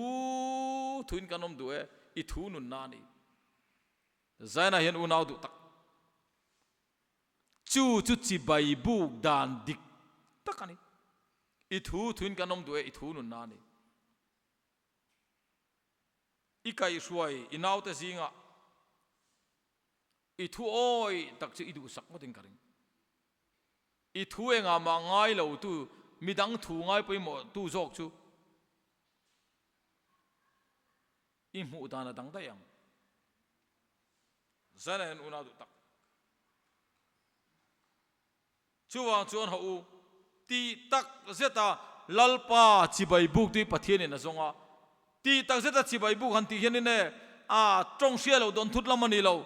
thuin kan awm duh e, i thu nunna a ni. Zainah hian unau duh tak. Chu chu chibai buk dan dik tak a ni. I thu thuin kan awm duh e, i thu nunna a ni. I kaihhruai i naute zingah I thu awi tak chu i duhsak ngawtin ka ring. I thu engah mah ngai lo tu, midang thu ngai pawimawh tu zawk chu i hmuh dan a dang daih ang. Zaina hian unau duh tak. Chuvang chuan hawh u, tih tak zeta Lalpa chibai buk tui Pathianin a zawng a. Tih tak zeta chibai buk han tih hianin e, a tawng hria lo dawn thut lam a ni lo,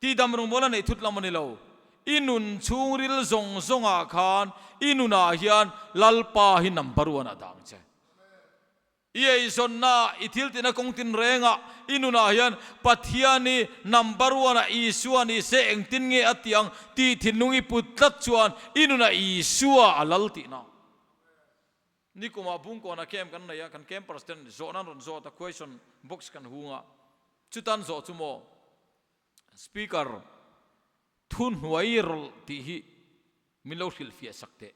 tihdam rawngbawla neih thut lam a ni lo. I nun chhungril zawng zawngah khan i nunah hian Lalpa hi number one a dang che. I eizawnna, i thiltina kawng tinrengah i nunah hian Pathian i number one ah Isua ni se engtin nge a tih ang tih thinlung i put tlat chuan i nunah Isua a lal tihna. Nikumah Bungkawnah camp kan nei a, kan campers ten zawhna an rawn zawt a, question box kan hung a, chutan zawh chu maw Speaker thuhnuai rawlh tih hi min lo hrilhfiah sak teh.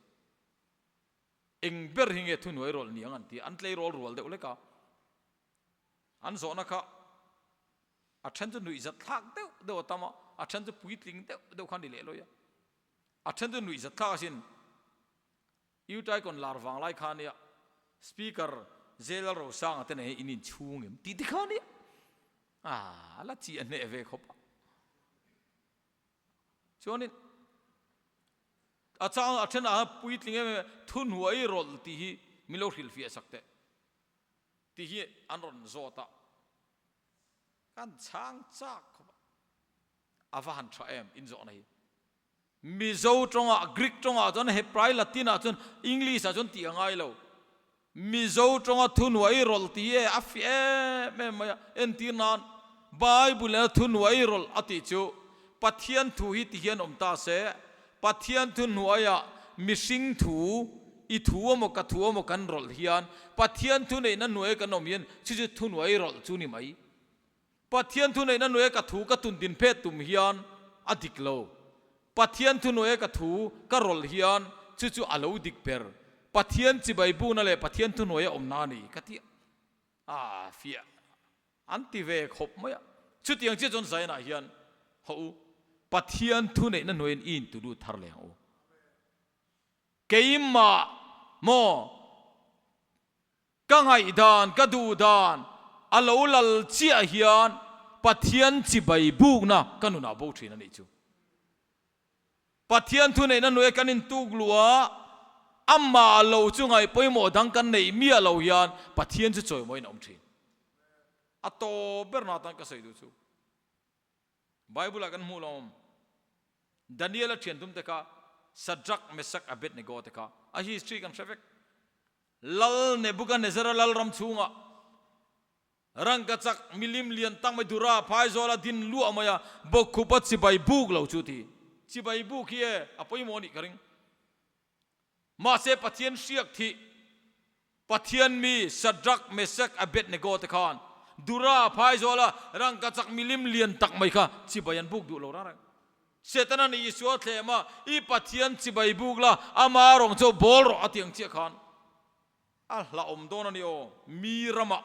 Eng ber hi nge thuhnuai rawlh ni ang an ti a, an tleirawl rual deuh lek a, an zawhna kha a then chu nuihzat thlak deuh deuh a tam a, a then chu puitling deuh deuh kha a ni leh lawi a, a then chu nuihzat thlak asin Utaikon lar vang lai kha ania Speaker J Lalrosanga te nen hian in inchhung em tih te kha ania, a la chi a hneh ve khawp a. Chuanin a chang a then ah puitling em em thuhnuai rawlh tih hi min lo hrilhfiah sak teh tih hi an rawn zawt a, kan chhang chak khawp a, a va han tha em inzawhna hi. Mizo tawngah, Greek tawngah chuan Hebrai, Latin ah chuan English ah chuan tih a ngai lo. Mizo tawnga thuhnuai rawlh tih hi a fiah em em mai a, entir nan Bible ina thuhnuai rawlh a tih chu Pathian thu hi ti hian awm ta se, Pathian thuhnuaiah mihring thu, i thu emaw ka thu emaw kan rawlh hian Pathian thuneihna hnuaia kan awm hian chu chu thuhnuai rawlh chu ni mai. Pathian thuneihna hnuaia ka thu ka tun din phet tum hian a dik lo. Pathian thuhnuaia ka thu ka rawlh hian chu chu a lo dik ber. Pathian chibai bukna leh Pathian thuhnuaia awmna a ni ka ti a, fiah an ti ve khawp mai a. Chutiang chiah chuan Zion-ah hian haw u, Pathian thuneihna hnuaiin i intu lut thar leh ang u. Keimah maw? Ka ngaihdan, ka duhdan a lo lal chiah hian Pathian chibai bukna ka nunah bo thin a nih chu. Pathian thuneihna hnuaia kan intuk luh a, amah lo chu ngaih pawimawh dang kan neih miah lo hian Pathian chu chawimawiin a awm thin. A tawp ber na atan ka sawi duh chu. Bible ah kan hmuh lo awm. Daniel a thian tum te kha Shadrach, Meshach, Abednego te kha a history kan hre vek. Lal Nebuchadnezzar-a lal ram chhungah rangkachak milim lian tak mai Dura phaizawla din luah mai a bawkkhupa chibai buk lo chu ti. Chibai buk hi e a pawimawh anih ka ring. Mahse Pathian hriak thih Pathian mi Shadrach, Meshach, Abednego te khan Dura phaizawla rangkachak milim lian tak mai kha chibai an buk duh lo rang reng. Setana nih Isua thlem a, I Pathian chibai buk la, ama rawng chu bawl rawh a ti ang chiah khan a hlauhawm dawn a ni aw. Mi ramah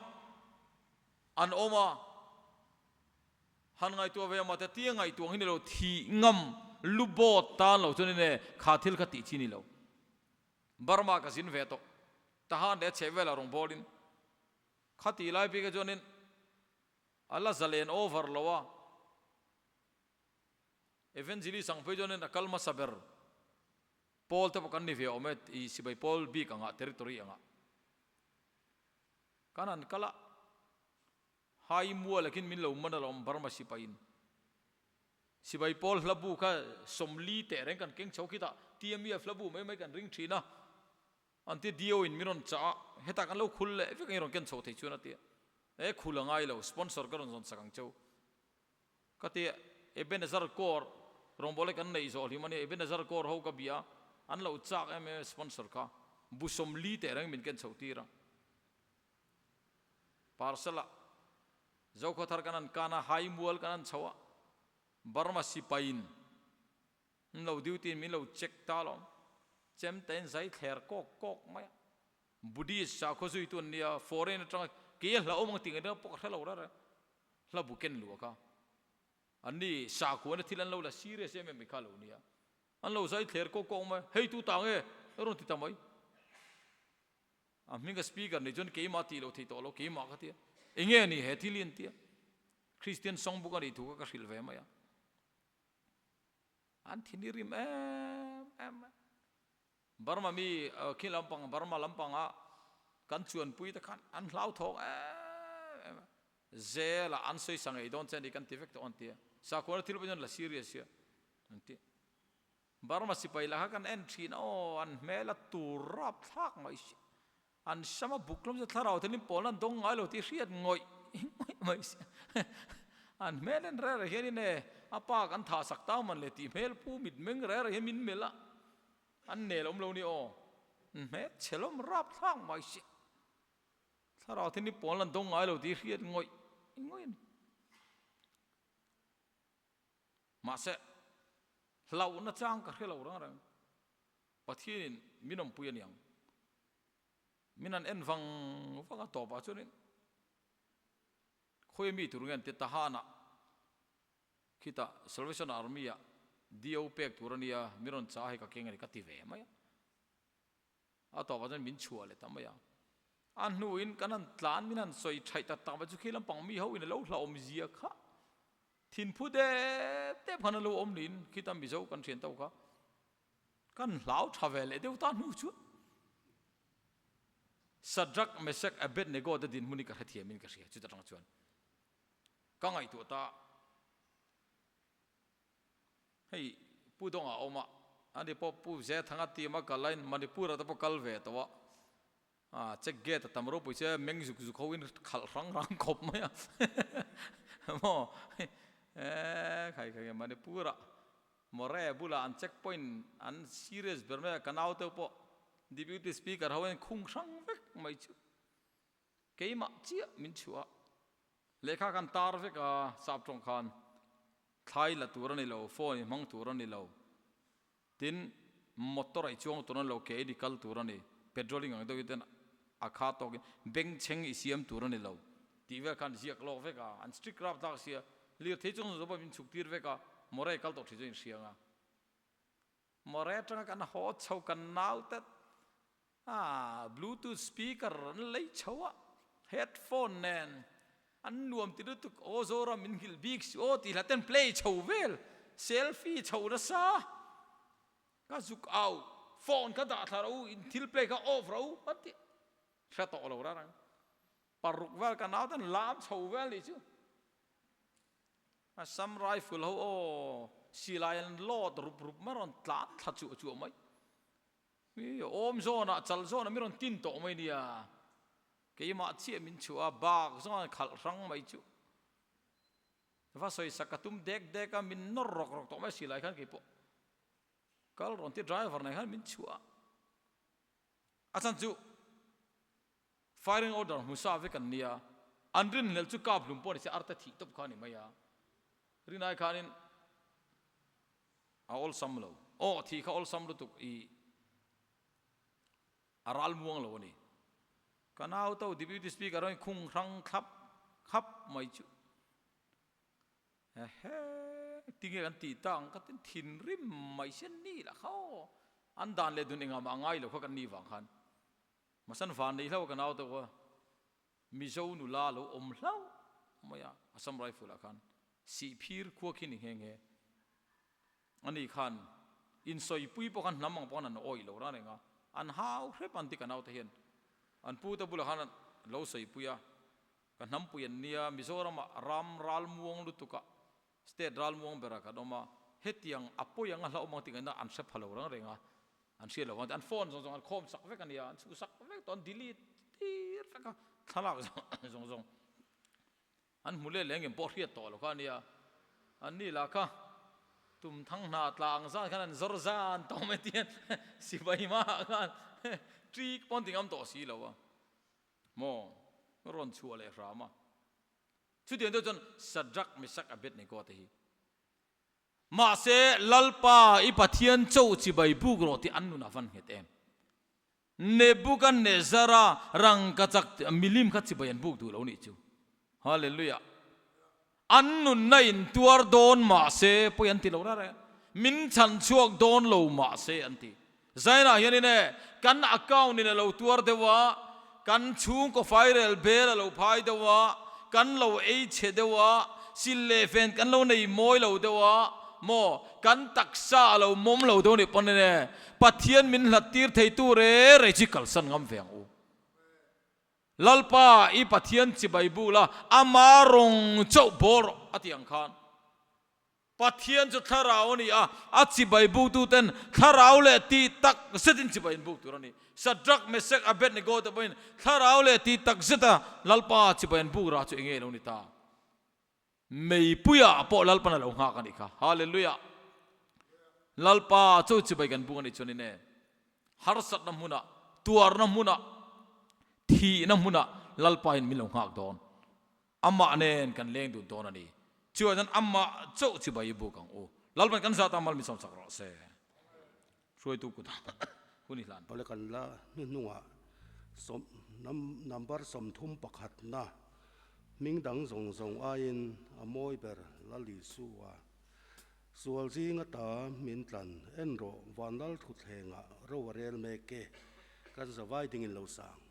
an awm a, han ngaihtuah ve mah te tia ngaihtuah ang hi ni lo, thih ngam lu bawt tan lo chuan in e kha thil kha tih chi ni lo. Burma ka zin ve tawh, Tahan leh a chheh velah rawn bawlin khati lai bik ah chuanin a la zalen over lo a, Evangelist ang phei chuanin a kal hmasa ber pawl te pawh kan ni ve awm e, i sipai pawl bik angah territory angah kan han kal a, hai mual akin min lo man alawm Burma sipaiin sipai pawl hlabu kha 40 teh reng kan keng chho khitah TMEF hlabu mai mai kan ring thin a, An ti Dio in min rawn chah a, hetah kan lo khul leh vek ang i rawn ken chho thei chuan a ti a, e khul a ngai lo, sponsor ka rawn zawn sak ang cheu ka ti a, Ebenezer Corps rawngbawlh hi kan neih zawh hlim a nia, Ebenezer Corps ho ka bia a, an lo chak em em sponsor kha bu 40 teh reng min ken chho tir a, parcel ah Zokhawthar kan han kan a, Haimual kan han chho a, Burma sipai in Min lo duty in min lo check ta alawm. Chem te in zai thler kawk kawk mai a. Buddhist sakhaw zuitu an nia, foreign atanga kei a hlauhawm ang tih ngaihna pawh ka hre lo reng reng. Hla bu ken luah kha. Anni sakuana thil an lo la serious em em mai kha lo nia. An lo zai thler kawk kawk mai, hei tu ta nge? A rawn ti ta mai. A hminga speaker nei chuan keimah tih loh theih tawh lo, keimah ka tia. Enge a ni he thil hi an tia. Christian songbook a nih thu kha ka hrilh ve mai a. An thin i rim em em mai. Burma mi khi lampang, Burma lampanga kan chuanpui te khan an hlauthawng em em a. Zela an sawisa ngei dawn che a ni kan ti vek tawh an ti a. Sakhuana thil pawh hian la serious hi a an ti. Burma sipai lah kha kan en thin a aw an hmel a tur rap thlak mai si. An sam a buk hlawm chu thlarau thil in pawl an dawng ngai lo tih hriat ngawih ngawih mai si. An hmel en reh reh hian in e a pa kan thah sak tau man le tih hmel pu mit meng reh reh hian min melh a. An nel awm lo ni aw. Hmel chhe lawm rap thlak mai si. Thlarau thil in pawl an dawng ngai lo tih hriat ngawih ngawih a ni. Mahse hlauhna chang ka hre lo reng reng. Pathianin min awmpui a niang. Min an en vang vang a tawpah chuanin khawi mi tur nge an ti Tahanah khitah Salvation Army ah DO pek tur a nia min rawn chah hei ka keng a ni ka ti ve mai a. A tawpah chuan min chhuah leh ta mai a. A hnuin kan han tlan min han sawi thaih tak tak mai chu khi lampang mi ho in a lo hlauhawm zia kha thinphu dep dep khan a lo awm niin khita Mizo kan thian to kha Kan hlau tha ve leh deuh ta hnu chuan Shadrach, Meshach, Abednego te dinhmun hi ka hrethiam in ka hria chuta tang chuan ka ngaihtuah ta hei Pu Dawng ah awm a ani pawh Pu Zethanga team a kal a in Manipur ah te pawh kal ve tawh a ah check gate a tam ropui che meng zuk zuk ho in khalh rang rang khawp mai a maw eh khai khai Manipur ah More bulah an check point an serious ber mai a, ka naute pawh Deputy Speaker ho hian khung hrang vek mai chu keimah chiah min chhuah a, lehkha khan tar vek a, sap tawng khan thlai la tur a ni lo, phone i hmang tur a ni lo, tin motor ah i chuang tur a ni lo, ke i kal tur a ni, petrolling ang deuh ten a kha tawkin bengchheng i siam tur a ni lo tih vel khan ziak lawk vek a, an strict rap tlak sia. Lirthei chung zawng pawh min chhuk tir vek a, More kal tawh ṭhi chu inhriang a. More aṭanga kan haw chho kan nau te ah bluetooth speaker an lei chho a, headphone nen an nuam ti lutuk aw Zoram min nghilh bik si aw tih hla ten play chho vel, selfie chho nasa ka zuk au phone ka dah thla ro in thil play kha off ro an ti hre tawh lo rarang. Paruk vel ka nau ten lam chho vel nih chu. Assam Rifle ho aw silai an load rup rup mai rawn tlan thla chuah chuah mai. Mi awm zawnah chal zawnah mi rawn tin tawh mai nia. Keimah chiah min chhuah a bak zawng an khalh hrang mai chu. Va sawisak ka tum dek dek a min nawr rawk rawk tawh mai silai khan keipawh. Kal rawn ti driver nei khan min chhuah a. A chan chu Firing order hmu sa vek an nia, an rinhlelh chu kap hlum pawh ni se arte thih tawp kha a ni mai a, rinai khanin a awlsam lo, aw thih kha awlsam lutuk i a ral muang lo a ni. Ka nau to Deputy Speaker a khung hrang thlap khap mai chu ehe tinge kan tih tak ang ka tin thinrim mai se ni lah kha aw an dan leh dun engah mah a ngai lo kha kan nih vang khan. Masan van nei hlauh ka nau deuh a, Mizo nula lo awm hlauh mai a, Assam Rifle ah khan Sihphir khua khi ni nghe nghe. Ani khan insawipui pawh khan hnam ang pawh khan an awih lo rang reng a, an hau hrep an ti ka naute hian. An pu te bulah khan lo sawipui a, ka hnampui an nia, Mizoram ah ram ralmuang lutuk ah, state ralmuang berah kan awm a, hetiang a pawi ang a hlauhawm ang tih ngaihna an hre pha lo rang reng a, An hriat lo vang an phone zawng zawng an khawm sak vek a nia, an chhuh sak vek tawh, an delete tir vek a, thlalak zawng zawng an hmu leh leh engem pawh hriat tawh lo kha a nia. An ni lah kha tum thang hna tla ang zan khan an zawr zan tawh mai tihian sipai hmaah khan trick pawn ti ngam tawh si lo a maw rawn chhuah leh hram a. Chutiang deuh chuan Shadrach, Meshach, Abednego te hi Mahse, Lalpa, i Pathian cho chibai buk rawh tih an nun a van nghet em? Nebuchadnezzar-a rangkachak milim kha chibai an buk duh lo nih chu. Hallelujah! An nunna in tuar dawn mah se pawi an ti lo reng reng. Min chhan chhuak dawn lo mah se an ti. Zainah hianin e, kan account in a lo tuar deuh a, kan chhungkaw fairel bel a lo phai deuh a, kan lo ei chhe deuh a, sil leh fen kan lo nei mawi lo deuh a, maw, kan taksa a lo mawm lo deuh nih pawn e, Pathian min hlat tir theitu re re chi kalsan ngam ve ang u. Lalpa, i Pathian chibai bula ama rawng chauh bawr rawh, a ti ang khan. Pathian chu thlarau a ni a, a chibai buktuten thlarau leh tih tak zetin chibai an buk tur a ni. Shadrach, Meshach, Abednego te pawhin thlarau leh tih tak zeta Lalpa chibai an buk rah chu enge lo ni ta? Meipuiah pawh Lalpan a lo nghak a nih kha. Hallelujah! Lalpa chu chibai kan buk a nih chuanin e, harsatna hmunah, tuarna hmunah, thihna hmunah Lalpa in min lo nghak dawn. Amah nen kan leng dun dawn a ni. Chuah chuan amah chauh chibai i buk ang u. Lalpan kan zat a mal min sawmsak rawh se. Hruaitu kutah hun i hlan. Awle kan la hnuhnungah sawm number 31 na hming dang zawng zawng aiin a mawi ber Lal Isua sual zing ata min tlan en rawh Vanlal thutthlengah ro a rel mek e kan zavai dingin lo sang.